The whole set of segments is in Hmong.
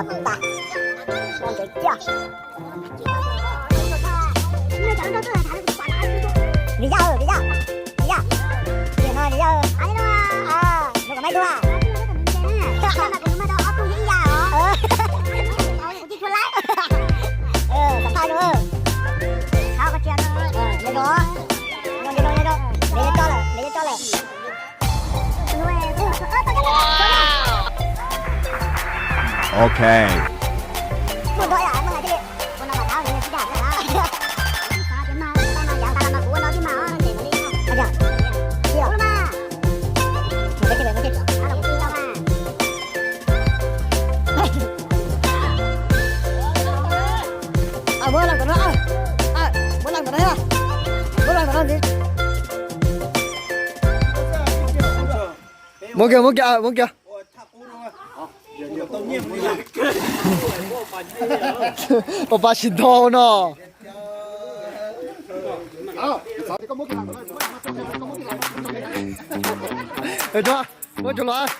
Vim yaj, vim yaj, vim yaj, vim yaj, nws kom maiv tug a. Xam phaj zoo. Nyob zoo, nyob zoo, nyob zoo, nyob zoo, nyob zoo, nyob zoo, nyob zoo. Ok. Muab leej tom no, muab leej tom no, muab leej tom no ntxiv. Muab kiag, muab kiag, muab kiag. Ua pa tsis ntau no. Muab cov los.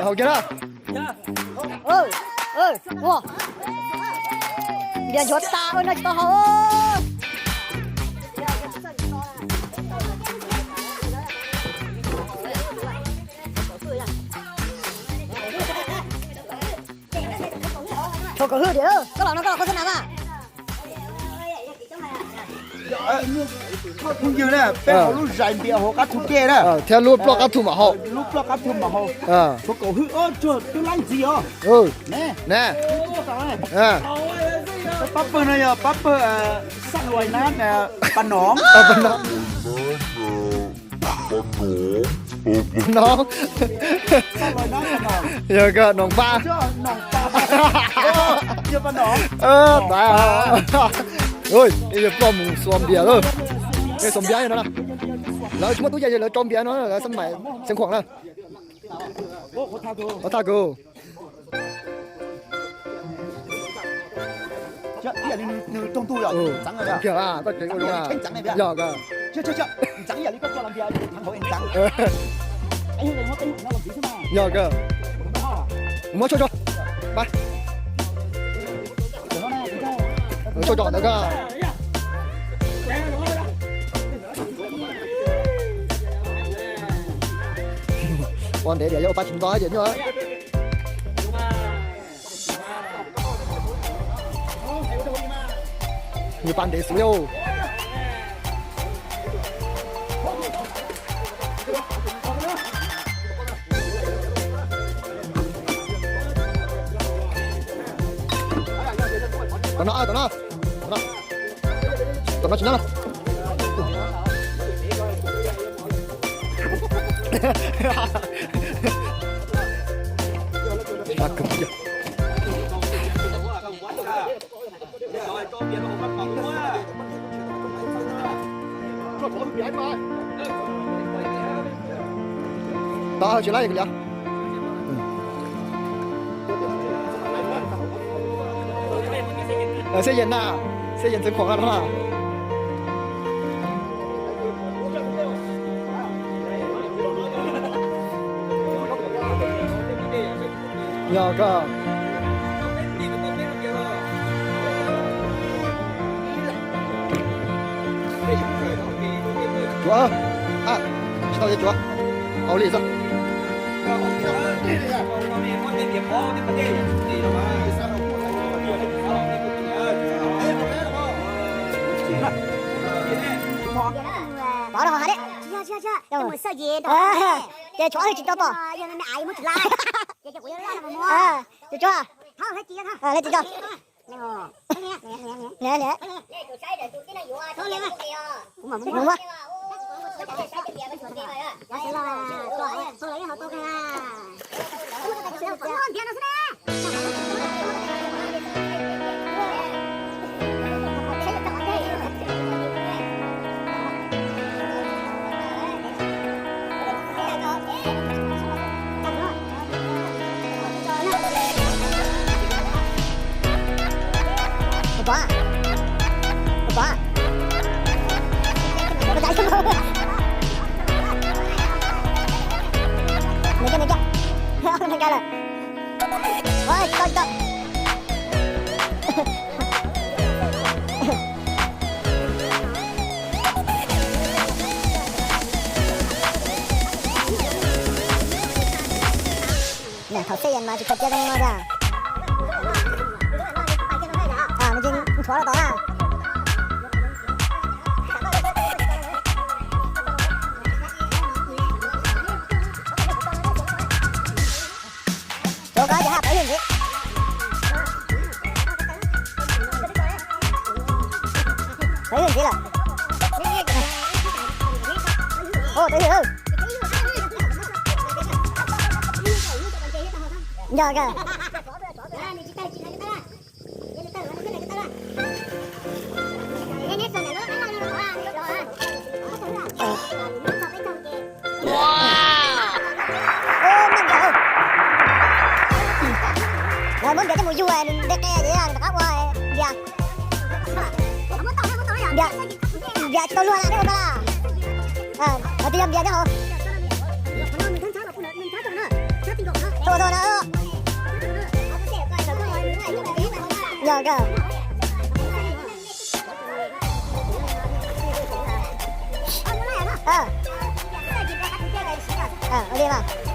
Haus kiag na. Npias nchuav tas no tsis tau haus. Thaum kom hwj tiag, koj los no koj los qhov xab nas mas. Phooj ywg na, peb haus lub zais npias hauv qab thu dej na. Thiab lub ploj qab thu mam haus. Lub ploj qab thu mam haus. Thaum kom hwj, tsuag twb laib ntxiv os. Ne. Pab pawg no yog pab pawg Xaj Luais na, Pas Noov. No. Yog koj Noov Pas. Tas. Yog ploj mus xuas npias lawm. Xuas npias no, lawv tsis muaj tub ces lawv rau npias no, lawv xab mais xeev khuam na. Qhov thaj kawg. Yog kawg. Yog kawg. Muab tshuaj tso. Tshuaj tso ntawd kawg. Ua ntev tias yog ua pa tsis nto tias nyuaj. Nws pas ntev xwb yom. Tom no, tom no, tom no tsis nyob no. Tod tsis laib li. Xeb Yees na, Xeb Yees txwv khuam no na. Yog kawg. Tsuav, tsis tau ces tsuav. Hauj lwm xwb. Ces tshuav tsis tau pom. Ces tshuav, Nws kiag, nws kiag. Nws kiag lawm. Ua, tsis tau, tsis tau. Thaum xej yas mas tsis khaws cia zoo no tiag. Nws nthuav los tod na. Tuav koj ces haj pawv ywg ntxiv. Pawv ywg ntxiv lawm. Pawv ywg. Yog kawg. Lawv muab npias coj mus yug, nws de qe ces rov qab ua npias. Npias, npias tsis tau luag na, nej ua tau lawm. Lawv twb yog npias thiab hauv. Tau tau na. Yog kawg. Ua li mas.